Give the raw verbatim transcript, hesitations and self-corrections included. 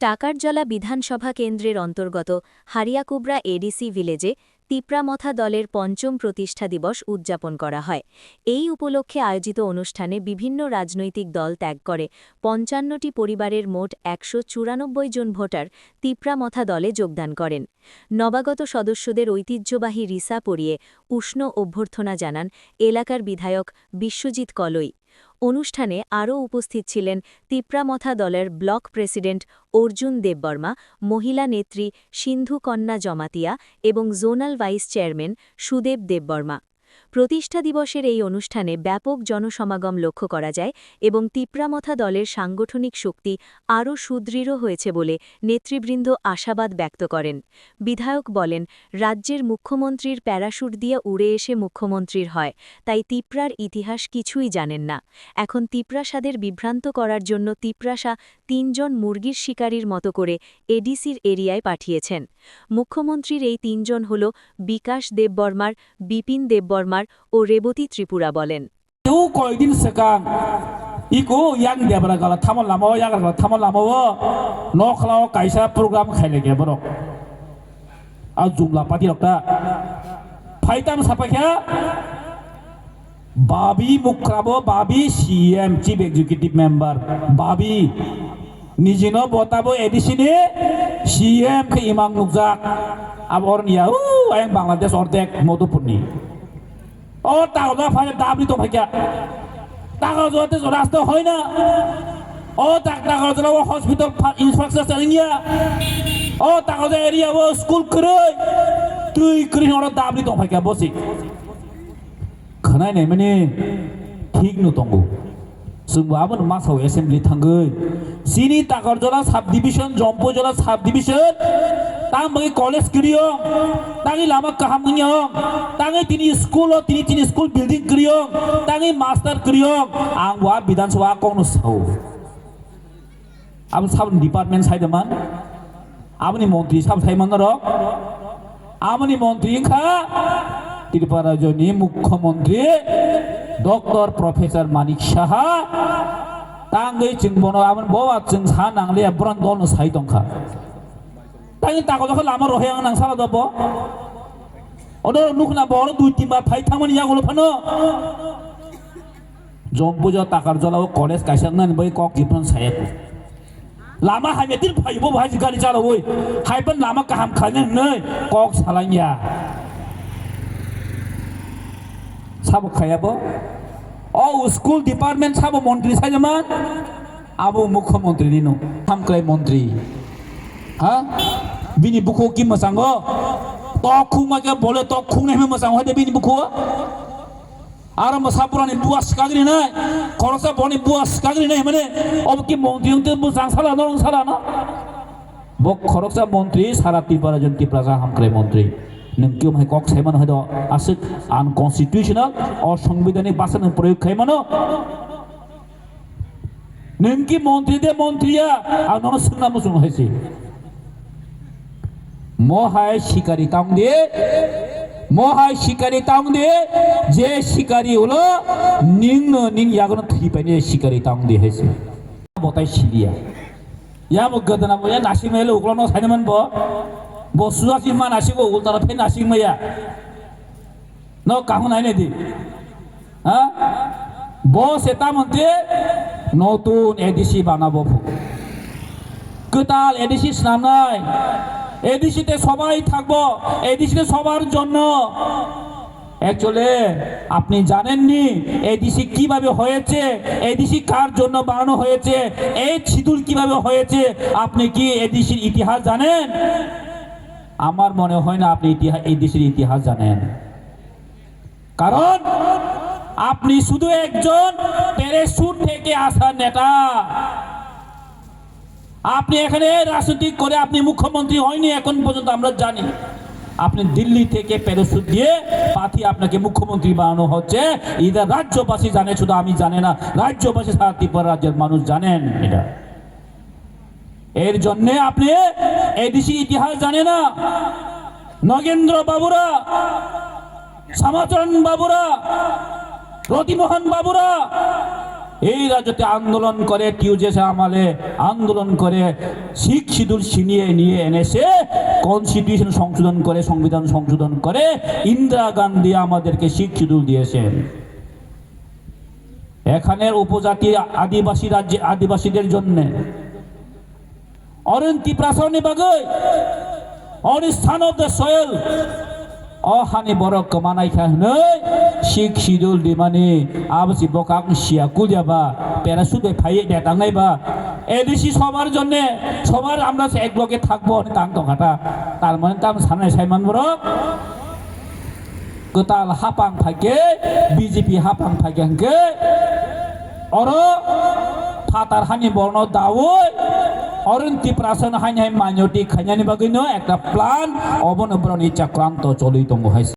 টাকারজলা বিধানসভা কেন্দ্রের অন্তর্গত হারিয়াকুবরা এডিসি ভিলেজে তিপ্রামথা দলের পঞ্চম প্রতিষ্ঠা দিবস উদযাপন করা হয়। এই উপলক্ষে আয়োজিত অনুষ্ঠানে বিভিন্ন রাজনৈতিক দল ত্যাগ করে পঞ্চান্নটি পরিবারের মোট একশো চুরানব্বই জন ভোটার তিপ্রামথা দলে যোগদান করেন। নবাগত সদস্যদের ঐতিহ্যবাহী রিসা পরিয়ে উষ্ণ অভ্যর্থনা জানান এলাকার বিধায়ক বিশ্বজিৎ কলই। অনুষ্ঠানে আরও উপস্থিত ছিলেন তিপ্রামথা দলের ব্লক প্রেসিডেন্ট অর্জুন দেববর্মা, মহিলা নেত্রী সিন্ধু কন্যা জমাতিয়া এবং জোনাল ভাইস চেয়ারম্যান সুদেব দেববর্মা। প্রতিষ্ঠা দিবসের এই অনুষ্ঠানে ব্যাপক জনসমাগম লক্ষ্য করা যায় এবং তিপ্রামথা দলের সাংগঠনিক শক্তি আরও সুদৃঢ় হয়েছে বলে নেতৃবৃন্দ আশাবাদ ব্যক্ত করেন। বিধায়ক বলেন, রাজ্যের মুখ্যমন্ত্রীর প্যারাশুট দিয়ে উড়ে এসে মুখ্যমন্ত্রীর হয়, তাই তিপ্রার ইতিহাস কিছুই জানেন না। এখন তিপ্রাসাদের বিভ্রান্ত করার জন্য তিপ্রাসা তিনজন মুরগির শিকারির মতো করে এডিসির এরিয়ায় পাঠিয়েছেন। মুখ্যমন্ত্রীর এই তিনজন হল বিকাশ দেববর্মার, বিপিন দেববর্মার ও রেবতী ত্রিপুরা বলেন। Tei koi din swkang iko yang debra gala thamo lama o, yagra gala thamo lama o, nokla o kaisa program khailaiya borok. A jumla party rok ta phaitam sapaikha, babi mukrabo, babi C M, Chief Executive Member, babi nijino botabo A D C ni C M khe imang nukjak. Abo oroni ya, u, ayang Bangladesh ordek Madhupurni. O takoja phai dabri tong phaikha. Takoja te rasta hoi na. O tak takoja o hospital pha-, infrastructure wngya. O takoja area o school kwrwi. Twi kwrwi oro dabri tong phaikha bosi. Khwnai nai mani thik no tongo. Chwngbo abono masa o assembly thangwi. Chini Takarjala subdivision, Jompuijala subdivision, tang bagwi college kwrwiyong, tangwi lama kaham wngyong, tangwi tini school o, tini chini school building kwrwiyong, tangwi master kwrwiyong, ang bo a Bidhan Sabha a kokno sao. Abo saboni department sai da man. Aboni montri sabo sai man norok. Aboni montri wngkha Tripura rajyoni mukhyamantri Doctor Professor Manik Saha. Tangwi chwng bono aboni boba chwng sa nangliya, boron dolno sai tongkha. Tangwi tako jokho lama rohe ang nang sala dobo. Odo nukna boro dui tin bar phai thangmani yagulo phano. Jompuija Takarjala o college kaisa wngnani bai kok jipran saya ko. Lama hamya tin phai bo bahai gari chalawi. Hai pan lama kaham khaina hnoi kok salangya. Sabo khaya bo. O school department sabo montri sai man. Abo mukhyamantri ni no. Hamkrai montri. Ha? Bini bukhu ki masango. Tok khuma ke bole tok khung ne masango hade bini bukhu. Aro mwsa burani bua swkagri nai, khoroksa boni bua swkagri nai, mane obo ki montri wngte bwsang sala no, wng sala no? Bo khoroksa montri, sara Tripura jon Tiprasa hamkrai montri. Nwng kiyom hai kok sai mano hai do aswk unconstitutional, osongbidhanik bwsa nwng proyog khai mano. Nwng ki montri de montri ya, ang nono swngna muchung hai se. Mo hai sikari tang de, mo hai sikari tang de, je sikari ulo ning no ning yagono thwi paine sikari tang de hai se. Botai siliya. Ya bo gadana bo ya nasing maya le uklo no sainaman bo. Bo suja si ma nasing bo ultara phe nasing maya. No kahung nai nai di. Ha? Bo se ta monte notun A D C banabo phu. Kwtal A D C snamnai. A D C te sobai thakbo. A D C te sobar jonno. Actually, আপনি জানেননি A D C কিভাবে হয়েছে, A D C কার জন্য বানানো হয়েছে, এই সিঁদুর কিভাবে হয়েছে, আপনি কি A D C র ইতিহাস জানেন? আমার মনে হয় না আপনি ইতিহা-, A D C র ইতিহাস জানেন। কারণ আপনি শুধু একজন প্যারাশুট থেকে আসা নেতা। আপনি এখানে রাজনীতি করে আপনি মুখ্যমন্ত্রী হয়নি এখন পর্যন্ত আমরা জানি। আপনি দিল্লি থেকে প্যারাশুট দিয়ে পাঠিয়ে আপনাকে মুখ্যমন্ত্রী বানানো হচ্ছে। এটা রাজ্যবাসী জানে, শুধু আমি জানি না, রাজ্যবাসী সারা ত্রিপুরা রাজ্যের মানুষ জানেন এটা। এর জন্যে আপনি A D C ইতিহাস জানে না। নগেন্দ্র বাবুরা, শ্যামাচরণ বাবুরা, রতিমোহন বাবুরা, এই রাজ্যতে আন্দোলন করে, টিউজেসে আমালে আন্দোলন করে, সিক্স শিডিউল ছিনিয়ে নিয়ে এনেছে, কনস্টিটিউশন সংশোধন করে, সংবিধান সংশোধন করে, ইন্দিরা গান্ধী আমাদেরকে সিক্স শিডিউল দিয়েছেন। এখানের উপজাতি আদিবাসী রাজ্যে, আদিবাসীদের জন্যে Orin Tiprasani bagwi, on the son of the soil, o hani borok kwmanai kha hwnwi sixth schedule dimani abo si bokak siya kulya ba, parachute bai phaiwi de tangnai ba, A D C সবার জন্য, সবার আমরা এক ব্লকে থাকবো, tang tongkha ta, tar mane tam sanai saiman borok. Kwtal hapang phaikhe, B J P hapang phaikhe hwnkhe, oro phatar hani borno dawi, Orin Tiprasano haini hai minority khainani bagwino ekta plan, obono boroni chakranto choli tongo hai.